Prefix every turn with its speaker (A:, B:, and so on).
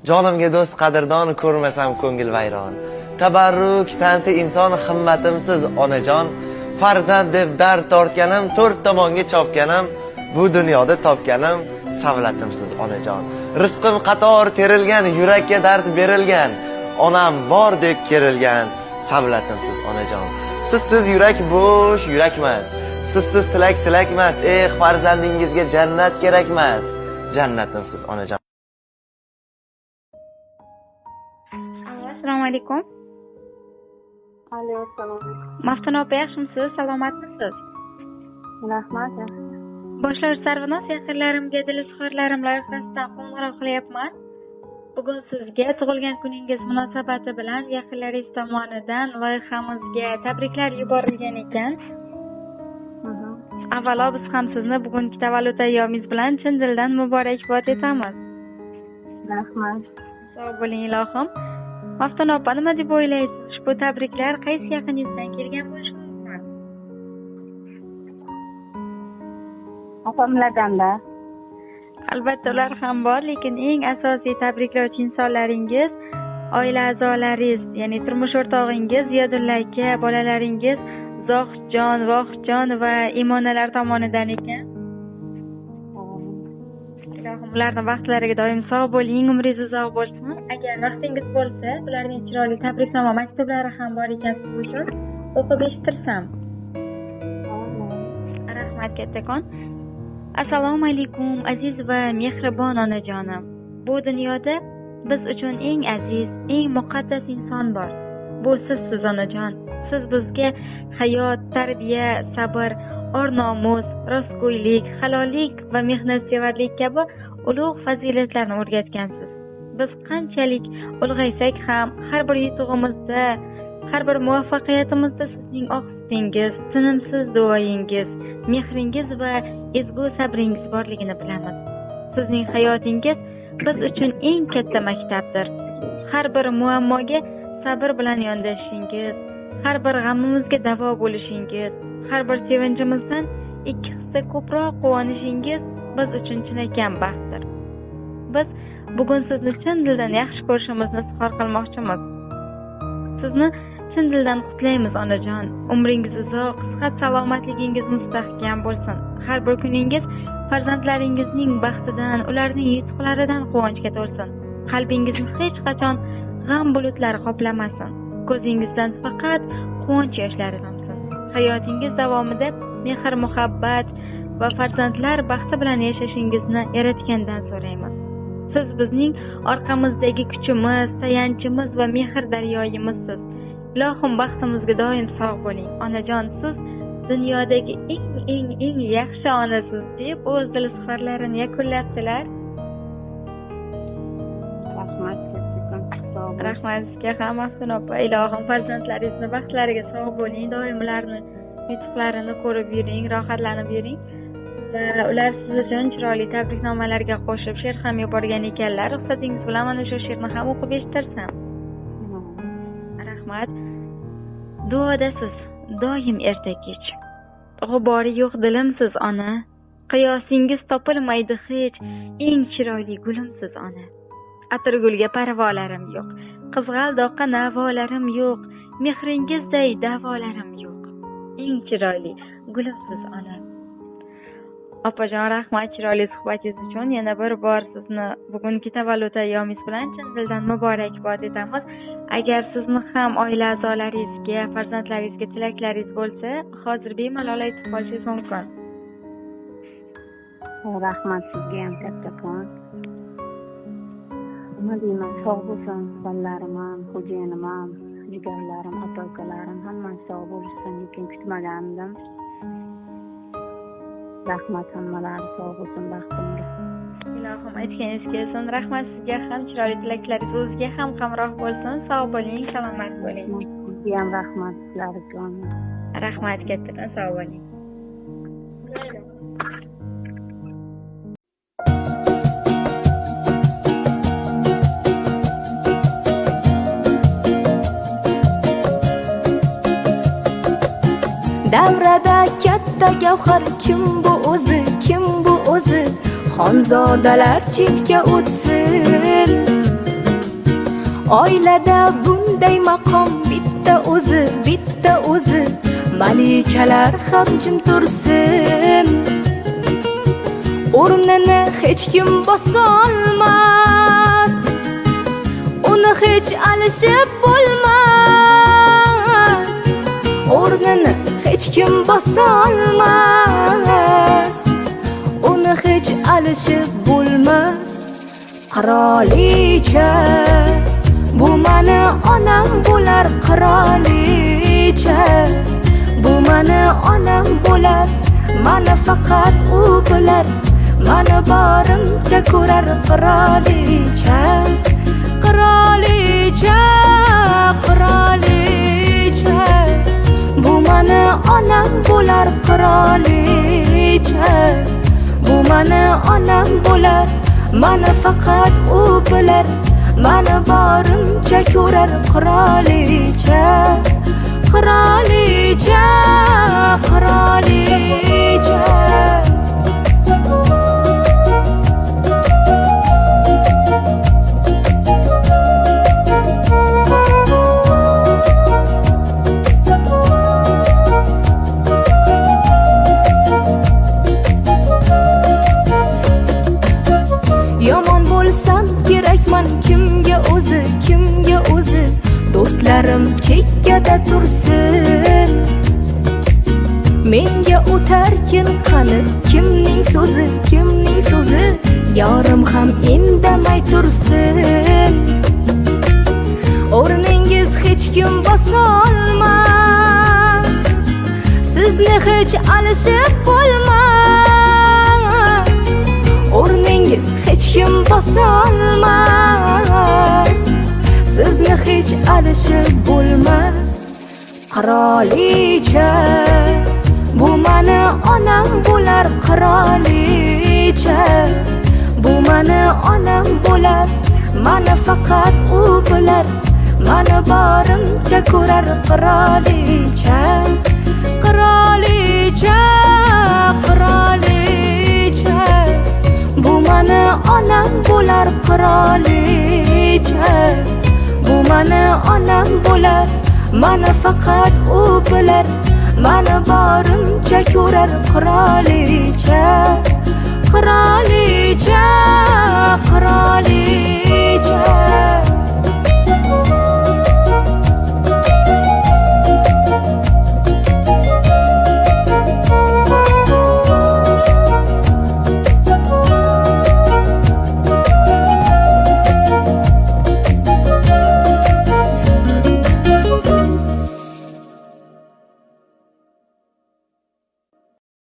A: Jonimga do'st qadrdon, ko'rmasam ko'ngil vayron. Tabarruk tanti inson, himmatimsiz onajon. Farzand deb dard tortganim, to'rt tomonga chopganim, bu dunyoda topganim savlatimsiz onajon. Rizqim qator terilgan, yurakka dard berilgan, onam bor deb kerilgan savlatimsiz onajon. Sizsiz yurak bo'sh yurakmas, sizsiz tilak tilakmas, eh farzandingizga jannat kerakmas, jannatimsiz onajon.
B: Assalomu alaykum.
C: Alo, assalomu alaykum.
B: Maftuna opa, yaxshimisiz? Salomatmisiz?
C: Rahmat, yaxshi.
B: Boshlovchi Sarvinoz yaqinlarimga dil izhorlarim loyihasidan qo'ng'iroq qilyapman. Bugun sizga tug'ilgan kuningiz munosabati bilan yaqinlaringiz tomonidan loyihamizga tabriklar yuborilgan ekan. Avvalo biz ham sizni bugungi tavallud ayyomingiz bilan chin dildan muborakbod etamiz.
C: Rahmat.
B: Sog' bo'ling ilohim. Maftuna opa, nima deb o'ylaysiz? Ushbu tabriklar qaysi yaqiningizdan kelgan bo'lishi mumkin?
C: Opamlardan-da.
B: Albatta ular ham bor, lekin eng asosiy tabriklovchi insonlaringiz oila a'zolaringiz, ya'ni turmush o'rtog'ingiz Ziyodulla aka, bolalaringiz Zohidjon, Vohidjon va Imonalar tomonidan ekan. Ilohim ularni baxtlariga doim sog' bo'ling, umringiz uzoq bo'lsin. Agar vaqtingiz bo'lsa, ularning chiroyli tabriknoma maktublari ham bor ekan siz uchun, o'qib eshittirsam. Rahmat kattakon. Assalomu alaykum aziz va mehribon onajonim. Bu dunyoda biz uchun eng aziz, eng muqaddas inson bor. Bu sizsiz onajon. Siz bizga hayot, tarbiya, sabr, or-nomus, rostgo'ylik, halollik va mehnatsevarlik kabi ulug' fazilatlarni o'rgatgansiz. Biz qanchalik ulg'aysak ham, har bir yutug'imizda, har bir muvaffaqiyatimizda sizning oq sutingiz, tinimsiz duoyingiz, mehringiz va ezgu sabringiz borligini bilamiz. Sizning hayotingiz biz uchun eng katta maktabdir. Har bir muammoga sabr bilan yondashishingiz, har bir g'amimizga davo bo'lishingiz, har bir sevinchimizdan ikki hissa ko'proq quvonishingiz biz uchun chinakam baxtdir. Biz bugun sizni chin dildan yaxshi ko'rishimizni izhor qilmoqchimiz. Sizni chin dildan qutlaymiz onajon. Umringiz uzoq, sihat salomatligingiz mustahkam bo'lsin. Har bir kuningiz farzandlaringizning baxtidan, ularning yutuqlaridan quvonchga to'lsin. Qalbingizni hech qachon g'am bulutlari qoplamasin. Ko'zingizdan faqat quvonch yoshlari tomsin. Hayotingiz davomida mehr-muhabbat va farzandlar baxti bilan yashashingizni Yaratgandan so'raymiz. Siz bizning orqamizdagi kuchimiz, tayanchimiz va mehr daryoyimizsiz. Ilohim baxtimizga doim sog' bo'ling. Onajon, siz dunyodagi eng eng eng yaxshi onasiz deb o'z dil izhorlarini yakunlabdilar.
C: Rahmat kattakon. Sog' bo'ling.
B: Rahmat sizga ham Maftuna opa. Ilohim farzandlaringizni baxtlariga sog' bo'ling, doim ularni yutuqlarini ko'rib yuring, rohatlanib yuring. Va ular siz uchun chiroyli tabriknomalarga qo'shib she'r ham yuborgan ekanlar. Ruxsatingiz bilan mana shu she'rni ham o'qib eshittirsam. Rahmat. Duodasiz doim erta kech. G'ubori yo'q dilimsiz ona. Qiyosingiz topilmaydi hech, eng chiroyli gulimsiz ona. Atirgulga parvolarim yo'q, qizg'aldoqqa navolarim yo'q, mehringizday davolarim yo'q. Eng chiroyli gulimsiz ona. Opajon, rahmat chiroyli suhbatingiz uchun. Yana bir bor sizni bugungi tavallud ayyomingiz bilan chin dildan muborakbod etamiz. Agar sizni ham oila a'zolaringizga, farzandlaringizga tilaklaringiz bo'lsa, hozir bemalol aytib qolishingiz mumkin.
C: Rahmat sizga ham kattakon. Nima deyman, sog' bo'lsin bolalarim ham, xo'jayinim ham, jigarlarim, ota ukalarim hammasi sog' bo'lishsin, lekin kutmagandim. Rahmat hammalari, sog' bo'lsin baxtimga.
B: Ilohim aytganingiz kelsin. Rahmat sizga ham, chiroyli tilaklaringiz o'ziga ham hamroh bo'lsin. Sog' bo'ling, salomat bo'ling.
C: Sizga ham rahmat, sizlarga.
B: Rahmat kattadan, sog' bo'ling.
D: Davrada katta gavhar kim bu o'zi, kim bu o'zi? Xonzodalar chetga o'tsin. Oilada bunday maqom bitta o'zi, bitta o'zi. Malikalar ham jim tursin. O'rnini hech kim bosolmas, uni hech alishib bo'lmas. O'rnini hech kim bosolmas, uni hech alishib bo'lmas. Qirolicha, bu mani onam bo'lar. Qirolicha, bu mani onam bo'lar. Mani faqat u bilar, mani borimcha ko'rar. Qirolicha, qirolicha, qirolicha, bu mani onam bo'lar. Qirolicha, bu mani onam bo'lar. Mani faqat u bilar, mani borimcha ko'rar. Qirolicha, qirolicha, qirolicha. Yomon bo'lsam kerakman kimga o'zi, kimga o'zi. Do'stlarim chekkada tursin. Menga o'tarkin qani kimning so'zi, kimning so'zi. Yorim ham indamay tursin. O'rningiz hech kim bosolmas, sizni hech alishib bo'lmas. O'rningiz hech kim bosolmas, sizni hech alishib bo'lmas. Qirolicha, bu mani onam bo'lar. Qirolicha, bu mani onam bo'lar. Mani faqat u bilar, mani borimcha ko'rar. Qirolicha, qirolicha, qirolicha, bu mani onam bo'lar. Qirolicha, bu mani onam bo'lar. Mani faqat u bilar, mani borimcha ko'rar. Qirolicha, qirolicha, qirolicha.